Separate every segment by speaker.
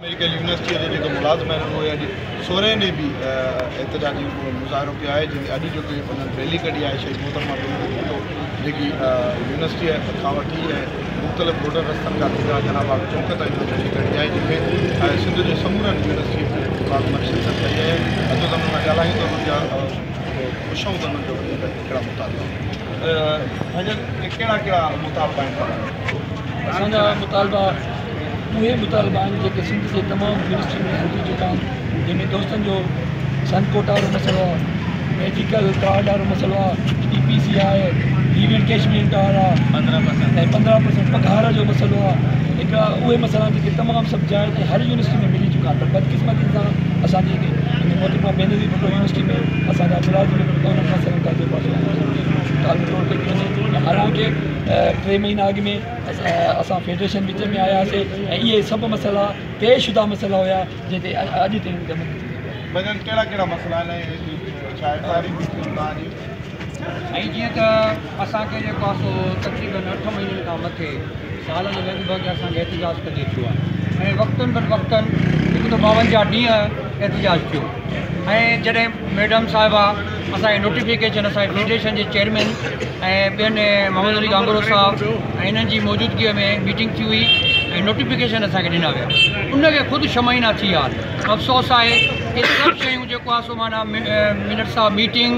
Speaker 1: Medical يونيورسٽيء جي جيڪي ملازم آهن اهي اڄ سورهين ڏينهن به احتجاجي مظاهرو ڪيو آهي جنهن ۾ اڄ جيڪي انهن ريلي ڪڍي آهي شهيد محترمه بينظير ڀٽو جيڪي يونيورسٽيء کان وٺي ۽ مختلف روڊن رستن کان ٿيندا جناح باغ چونڪ تائين انهن ريلي ڪڍي آهي جنهن ۾ سنڌ جي سمورن يونيورسٽيء جي ملازمن شرڪت ڪئي آهي اچو ته انهن سان ڳالهايون ته انهن جا پڇون ته انهن جو وڌيڪ ڪهڙا مطالبا آهن ڪهڙا ڪهڙا مطالبا آهن
Speaker 2: اسان جا مطالبا اهي مطالبا آهن جيڪي سنڌ جي تمام يونيورسٽين ۾ هلي چڪا آهن جنهن ۾ دوستن جو سن ڪوٽا وارو مسئلو آهي ميڊيڪل ڪارڊ وارو مسئلو آهي اي پي سي آهي ليو انڪيشمينٽ وارا ۽ 15% پگهار جو مسئلو آهي هڪڙا اهي مسئلا آهن جيڪي تمام سڀ جائز ۽ هر يونيورسٽي ۾ ملي چڪا آهن پر بدقسمتي سان اسانجي محترمه بينظير ڀٽو يونيورسٽي ۾ اسانجا ملازم انهن مسئلن کان جيڪو آهي سو حالانڪه 3 مهينا اڳ ۾ اسان فيڊريشن وچ ۾ آياسي ۽ اهي سڀ مسئلا طئي شده مسئلا هيا جنهن تي اڄ تائين عمل نه ٿي سگهيو آهي.
Speaker 1: ڀڄن ڪهڙا ڪهڙا مسئلا آهن ۽ ڇا ايف I آرون به ٿيون توهان جي؟
Speaker 3: ۽ جيئن ته اسان کي جيڪو آهي سو تقريبن 8 مهينن کان مٿي سال جي لڳ ڀڳ اسان کي احتجاج ڪندي ٿيو آهي ۽ وقتن به وقتن هڪ ته 52 ڏينهن احتجاج ٿيو ۽ جڏهن ميڊم صاحبه اسان کي نوٽيفڪيشن اسان جي فيڊريشن جي چيئرمين ۽ ٻين محمد علي گانگورو صاحب ۽ انهن جي موجودگيء ۾ ميٽنگ ٿي هئي ۽ نوٽيفڪيشن اسان کي ڏنا ويا ان کي خود ڇهه مهينا ٿي ويا آهن افسوس آهي اهي سڀ شيون جيڪو آهي سو معنيٰ منٽس آف ميٽنگ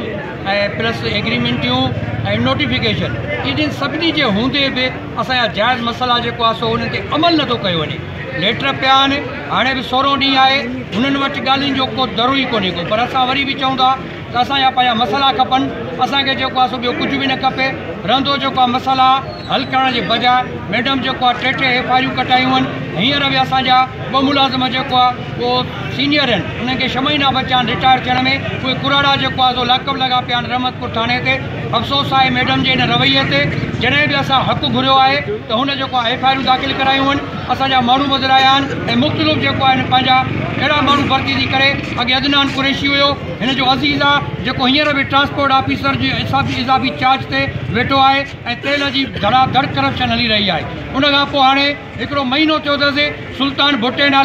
Speaker 3: ۽ پلس ايگريمينٽيون ۽ نوٽيفڪيشن انهن سڀني جي هوندي به اسان جا جائز مسئلا جيڪو آهي سو انهن تي عمل نٿو ڪيو وڃي ليٽر پيا آهن هاڻي به سورهون ڏينهن آهي هنن وٽ ڳالهين جو ڪو درو ئي ڪونهي ڪو پر اسان وري به چئون ٿا ته اسان جا پنهنجا مسئلا کپن اسان کي جيڪو آهي سو ٻيو ڪجهه به نه کپي رهندو جيڪو آهي مسئلا حل ڪرڻ جي بجاء ميڊم جيڪو آهي ٽي ٽي ايف I آرون ڪٽايون آهن هينئر به اسان جا ٻه ملازم جيڪو آهي اهو سينيئر آهن انهن کي ڇهه مهينا بچيا آهن رٽائر ٿيڻ ۾ اهي ڪراڙا جيڪو آهي سو لاڪ اپ لڳا پيا آهن رحمت پور ٿاڻي تي افسوس آهي ميڊم جي ان رويي تي جڏهن به اسان حق گهريو آهي ته هن جيڪو آهي ايف I آرون داخل ڪرايون آهن اسان جا ماڻهو بدلايا آهن ۽ مختلف جيڪو آهن پنهنجا اهڙا ماڻهو ڀرتي ٿي ڪري اڳي عدنان قريشي هيو هن جو عزيز آ جيڪو هينئر به ٽرانسپورٽ آفيسر جي اضافي چارج تي ويٺو آهي ۽ تيل جي ڌڙا ڌڙ ڪرپشن هلي رهي آهي ان کان پوء هاڻي هڪڙو مهينو ٿيو اٿس سلطان ڀٽي نالي.